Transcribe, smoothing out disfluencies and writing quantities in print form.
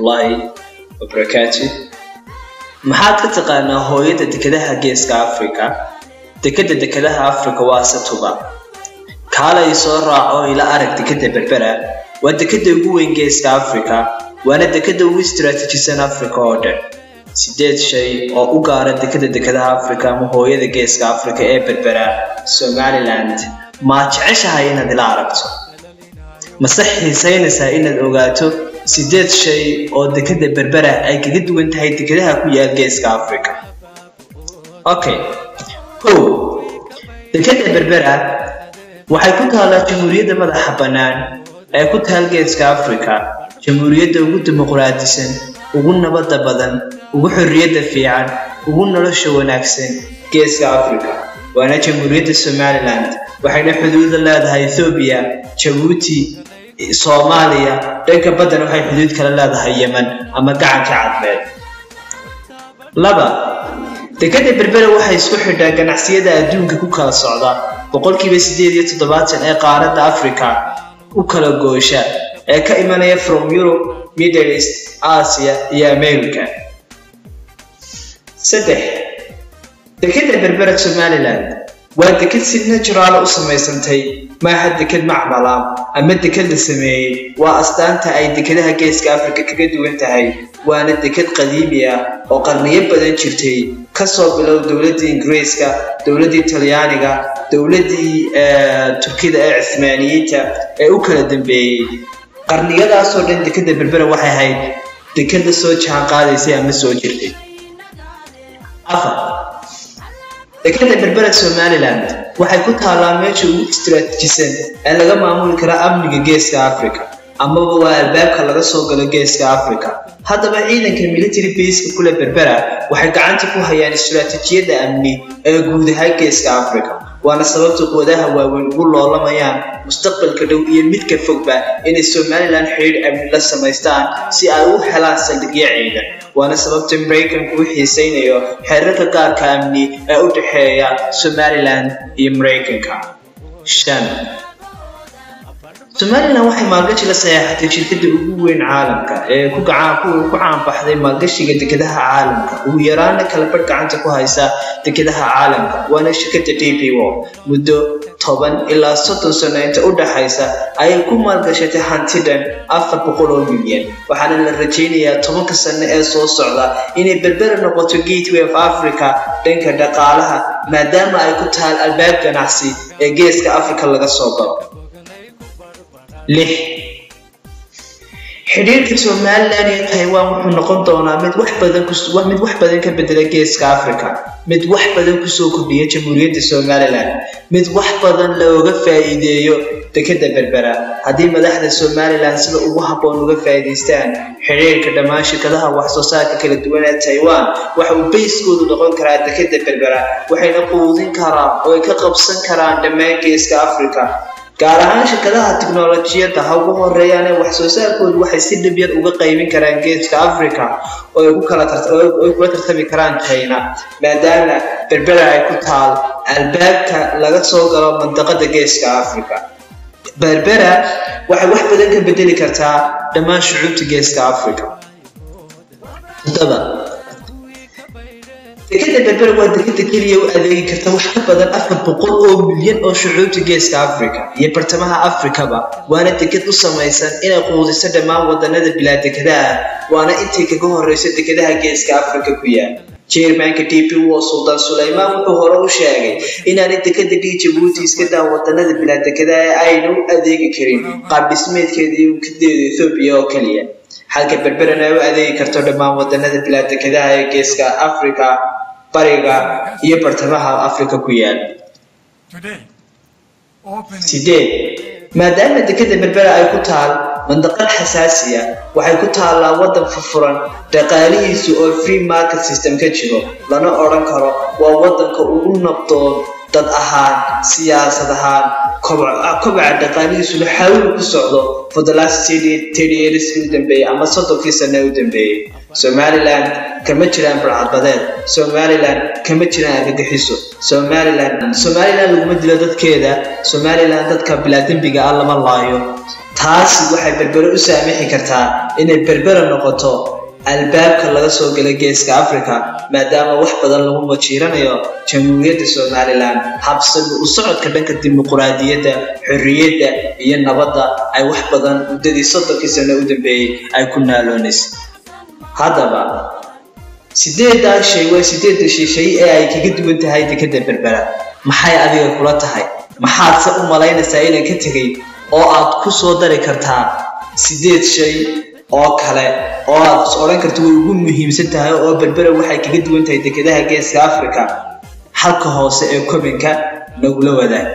Waraxmatullaahi wabarakaatu. Maxaad ka taqaanaa hooyada dekedaha Geeska Afrika? Dekeda dekedaha Afrika waa Satuba. Kaalay soo raaco ila arag dekeda Berbera. Waa dekeda ugu weyn Geeska Afrika, waana dekeda ugu istiraatiijisan Afrika oo dhan. 8 shay oo u gaara dekeda dekedaha Afrika ama hooyada Geeska Afrika ee Berbera, Somaliland. Ma jeceshahay inaad ila aragto? Mase xiisaynaysaa inaad ogaato 8 shay oo dekeda Berbera ay kaga duwan tahay dekedaha ku yaal Geeska Afrika? Okay. 1. Dekeda Berbera waxay ku taalaa Jamhuuriyadda Madaxa Bannaan ee ku taal Geeska Afrika, jamhuuriyadda ugu dimuqraadisan, ugu nabadda badan, ugu xorriyadda fiican, ugu nolosha wanaagsan Geeska Afrika. Waana Jamhuuriyadda Somaliland, waxayna xuduud la leedahay Ethiopia, Djibouti, Soomaaliya. Dhanka baddana waxay xuduud kala leedahay Yemen ama gacanka Cadmeed. 2. Dekeda Berbera waxay isku xidhaa ganacsiyada adduunka ku kala socda 78% ee qaaradda Afrika u kala goosha ee ka imanaya from Europe, Middle East, Asia iyo America. 3. Dekeda Berbera Somaliland waa deked si natural u samaysantay, maaha deked macmal ah ama deked la sameeyey. Waa astaanta ay dekedaha Geeska Afrika kaga duwan tahay, waana deked qadiimi ah oo qarniyo badan jirtay, kasoo bilow dowladdii Ingiriiska, dowladdii Talyaaniga, dowladdii Turkida ee Cuthmaaniyiinta ee u kala dambeeyey. Qarniyadaasoo dhan dekeda Berbera waxay ahayd deked la soo jaan qaadaysay ama soo jirtay. 4. Dekeda Berbera Somaliland waxay ku taalaa meesha ugu istiraatiijisan ee laga maamuli karo amniga Geeska Afrika, amaba waa albaabka laga soo galo Geeska Afrika. Haddaba ciidanka military base-ka kule Berbera waxay gacanta ku hayaan istiraatiijiyadda amni ee guud ahaan Geeska Afrika, waana sababta quwadaha waaweyn ugu loolamayaan mustaqbalka dhow iyo midka fogba inay Somaliland xiriir amni la samaystaan si ay u helaan saldhigyo ciidan. Waana sababta Maraykanku u xiisaynayo xeerarka gaarka amni ee u dhexeeya Somaliland iyo Maraykanka. 5. Somaliland waxay maalgashi la saxeexatay shirkadda ugu weyn caalamka ee ku caan baxday maalgashiga dekedaha caalamka, ugu yaraana kala badh gacanta ku haysa dekedaha caalamka, waana shirkadda DP World. Muddo 10 ilaa 30 sano inta u dhaxaysa ayay ku maalgashatay hanti dhan 400 oo milyan, waxaana la rajaynayaa 10 sano ee soo socda inay Berbera noqoto Gateway of Africa dhanka dhaqaalaha, maadaama ay ku taal albaab ganacsi ee Geeska Afrika laga soo galo. 6. Xidhiirka Somaliland iyo Taiwan wuxuu noqon doonaa mid wax badan ka bedela Geeska Afrika, mid wax badan kusoo kordhiya Jamhuuriyadda Somaliland, mid wax badan looga faa'iideeyo dekeda Berbera. Haddii madaxda Somaliland sida ugu habboon uga faa'iidaystaan xiriirka dhammaan shirkadaha wax soo saarka kala duwan ee Taiwan, waxa uu bayskoodu noqon karaa dekeda Berbera, waxayna quudin karaan oo ay ka qabsan karaan dhammaan Geeska Afrika. Gaar ahaan shirkadaha tiknoolajiyadda ha ugu horeeyaan ee wax soo saarkoodu waxay si dhib yar uga qaybin karaan Geeska Afrika oo ay kula tartami karaan China, maadaama Berbera ay ku taal albaabka laga soo galo mandaqada Geeska Afrika. Berbera waxay wax badan ka bedeli kartaa dhammaan shucuubta Geeska Afrika. 7. Dekeda Berbera waa dekeda keliya u adeegi karta wax ka badan 400 oo milyan oo shucuubta Geeska Afrika iyo bartamaha Afrikaba, waana deked u samaysan inay quudiso dhammaan wadanada bilaa dekedaha, waana intay kaga horeyso dekedaha Geeska Afrika ku yaal. Chairmanka DP World Sultan Sulaiman wuxuu hore u sheegay inaanay dekeda Djibouti iska daa wadanada bilaa dekedaha ee ayna u adeegi karin qaab dhismeedkeeda iyo kadeeda Ethiopia oo keliya, halka Berberana ay u adeegi karto dhammaan wadanada bilaa dekedaha ee Geeska Afrika, bariga iyo bartamaha Afrika ku yaal. 8. Maadaama dekeda Berbera ay ku taal mandaqad xasaasi ah, waxay ku taallaa waddan furfuran dhaqaalihiisu oo free market system ka jiro, lana odhan karo waa waddanka ugu nabdoon dad ahaan, siyaasad ahaan, kobaca dhaqaalihiisuna xawli ku socdo for the last 30 years u dambeeyey ama 30kii sano u dambeeyey. Somaliland kama jiraan barcadbadeed, Somaliland kama jiraan argagixiso, Somaliland laguma dilo dadkeeda, Somaliland dadka bilaa dembiga ah lama laayo. Taasi waxay Berbere u saamixi kartaa inay Berbera noqoto albaabka laga soo galay Geeska Africa, maadaama wax badan lagu majiiranayo Jamhuuriyadda Somalilan habsami u socodka dhanka dimuquraadiyadda, xorriyadda iyo nabadda ay wax badan muddadii 30kii sano u dambeeyey ay ku naaloonaysa. Haddaba 8daa shay waa 8da shay ee ay kaga duwan tahay dekadda Berbera. Maxay adiga kula tahay? Maxaad se u malaynaysaa inaan ka tegay oo aad ku soo dari kartaa 8 shay oo kale oo aad is odhan karto way ugu muhiimsan tahay oo Berbera waxay kaga duwan tahay dekedaha Geeska Africa? Halka hoose ee kominka nagula wadaag.